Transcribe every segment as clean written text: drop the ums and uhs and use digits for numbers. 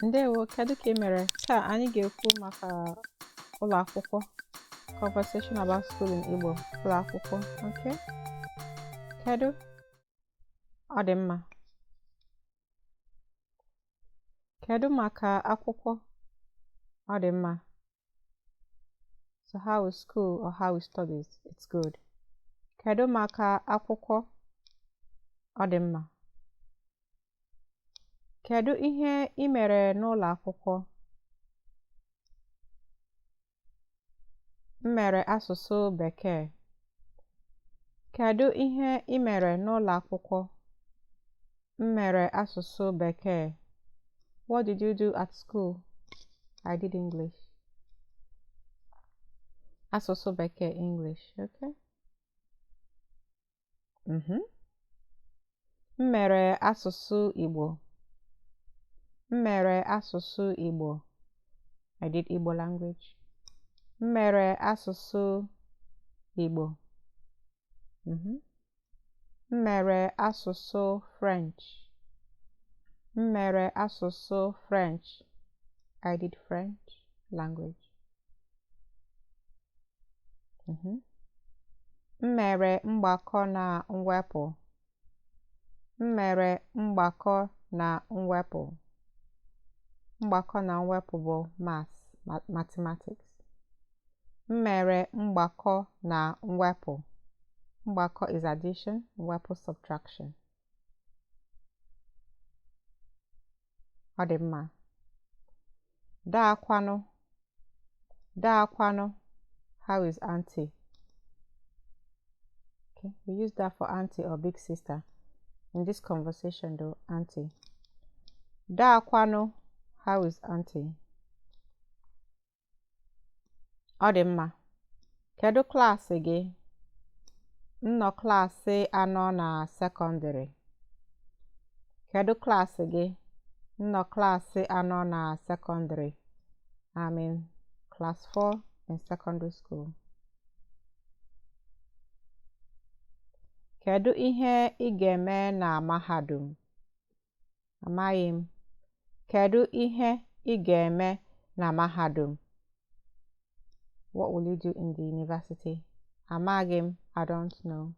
Ndewo, kedu ka ị mere? Taa anyị ga-ekwu maka ụlọ akwụkwọ. Conversation about school in Igbo. Ụlọ akwụkwọ, okay? Kedu? Ọ dị mma. Kedu maka akwụkwọ? Ọ dị mma. So how is school or how is studies? It's good. Kedu maka akwụkwọ? Ọ dị mma. Kedu ihe ị mere n'ụlọ akwụkwọ? M mere asụsụ Bekee. Kedu ihe ị mere n'ụlọ akwụkwọ? M mere asụsụ Bekee. What did you do at school? I did English. Asụsụ Bekee, English, okay? M mere asụsụ Igbo. M mere asụsụ Igbo. I did Igbo language. M mere asụsụ Igbo. M mere asụsụ French. M mere asụsụ French. I did French language. M mere mgbakọ na mwepụ. M mere mgbakọ na mwepụ. Mgbakọ na mwepụ bụ maths, mathematics. M mere mgbakọ na mwepụ. Mgbakọ is addition, mwepụ subtraction. Ọ dị mma. Daakwanụ. Daakwanụ. How is auntie? Okay, we use that for auntie or big sister. In this conversation though, auntie. Daakwanụ. How is auntie? Ọ dị mma. Kedu klaasị gị? M nọ klaasị anọ na sekọndịrị. Kedu klaasị gị? M nọ klaasị anọ na sekọndịrị. I'm in class 4 in secondary school. Kedu ihe ị ga-eme na mahadum? Amaghị m. Kedu ihe ị ga-eme na mahadum? What will you do in the university? Amaghị m. I don't know.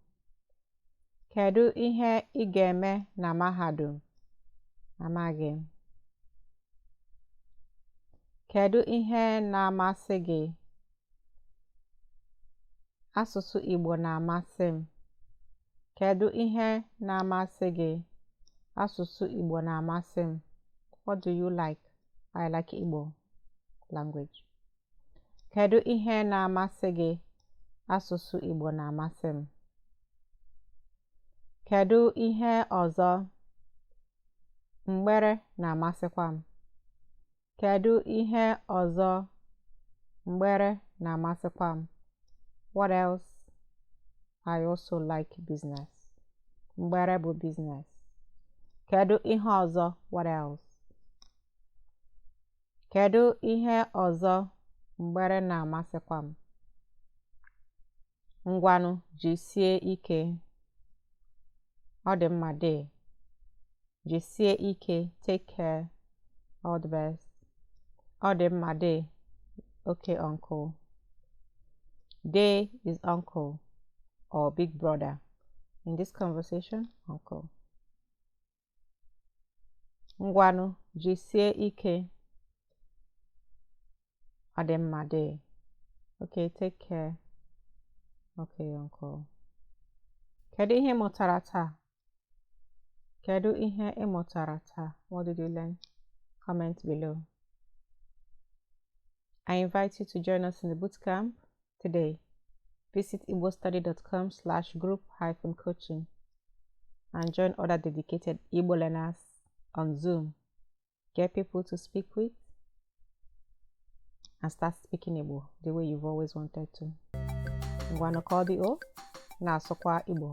Kedu ihe ị ga-eme na mahadum? Amaghị m. Kedu ihe na-amasị gị? Asụsụ Igbo na-amasị m. Kedu ihe na-amasị gị? Asụsụ Igbo na-amasị m. What do you like? I like Igbo language. Kedu ihe na-amasị gị? Asụsụ Igbo na-amasị m. Kedu ihe ọzọ? Mgbere na-amasịkwa m. Kedu ihe ọzọ? Mgbere na-amasịkwa m. What else? I also like business. Mgbere bụ business. Kedu ihe ọzọ? What else? Kedu ihe ọzọ? Mgbere na-amasịkwa m. Ngwanụ, jisie ike. Ọ dị mma dee. Jisie ike. Take care. All the best. Ọ dị mma dee. Okay, uncle. Dee is uncle or big brother. In this conversation, uncle. Ngwanụ, jisie ike. Ọ dị mma dee. Okay, take care. Okay, uncle. Kedu ihe ị mụtara taa? Kedu ihe ị mụtara taa? What did you learn? Comment below. I invite you to join us in the bootcamp today. Visit igbostudy.com/group-coaching and join other dedicated Igbo learners on Zoom. Get people to speak with and start speaking Igbo the way you've always wanted to. Ngwanụ ka ọ dị o, na-asụkwa Igbo.